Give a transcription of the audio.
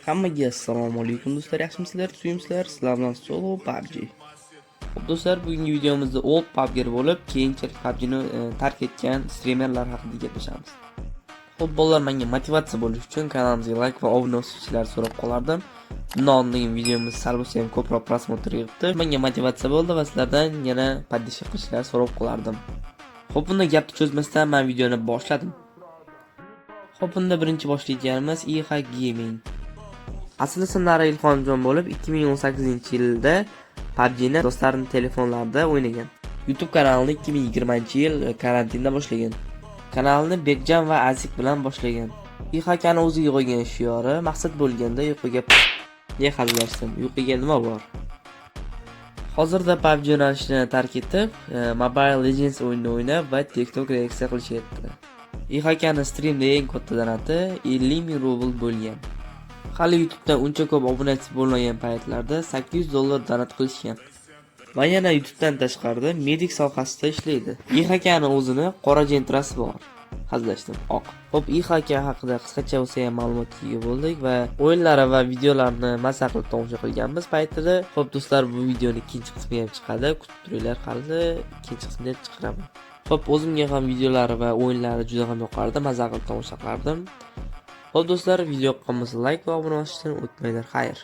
Hammaga assalomu alaykum, do'stlar, yaxshimisizlar, tuzukmisizlar? Sizlar bilan Solo PUBG. Xo'p, do'stlar, bugungi videomizda old PUBGer bo'lib, keyinchalik PUBGni tark etgan streamerlar haqida gaplashamiz. Xo'p, bolalar, menga motivatsiya bo'lish uchun kanalimizga like va obuna bosishlarni so'rab qolardim. Bundan oldingi videomiz sal bo'lsa ham ko'proq просмотр yig'ibdi. Menga motivatsiya bo'ldi va sizlardan yana поддержка qilishlarini so'rab qolardim. Xo'p, bunda gapni cho'zmasdan men videoni boshladim. Xo'p, bunda birinchi boshlaydiganimiz IH Gaming. Asl ismlari Ilhomjon bo'lib, 2018-yilda PUBGni do'stlarining telefonlarida o'ynagan. YouTube kanalini 2020-yil karantinda boshlagan. Kanalni Bekjan va Azik bilan boshlagan. IHKni o'ziga qo'ygan shiori: "Maqsad bo'lganda uyquga ne hazillashdim, uyquga nima bor?" Hozirda PUBG yo'nalishini tark etib, Mobile Legends o'yinini o'ynab va TikTok reaksiya qilishyapti. IHKni streamda eng katta donati 50 ming rubl bo'lgan. Hali YouTube'da uncha ko'p obunachi bo'lmagan paytlarda 800 dollar donat qilishgan. Va yana YouTube'dan tashqarida medik sohasida ishlaydi. IHKni o'zini qora Gentrasi bor. Hazillashdim, oq. Xo'p, IHK haqida qisqacha bo'lsa ham ma'lumotga ega bo'ldik va o'yinlari va videolarni maza qilib tomosha qilganmiz paytida. Xo'p, do'stlar, bu videoni ikkinchi qismi ham chiqadi. Kutib turinglar, hali ikkinchi qismini ham chiqaraman. Xo'p, o'zimga ham videolari va o'yinlari juda ham yoqardi, maza qilib tomosha qilardim. Xo'p, do'stlar, video yoqqan bo'lsa, like va obuna bosishdan o'tmanglar. Xayr.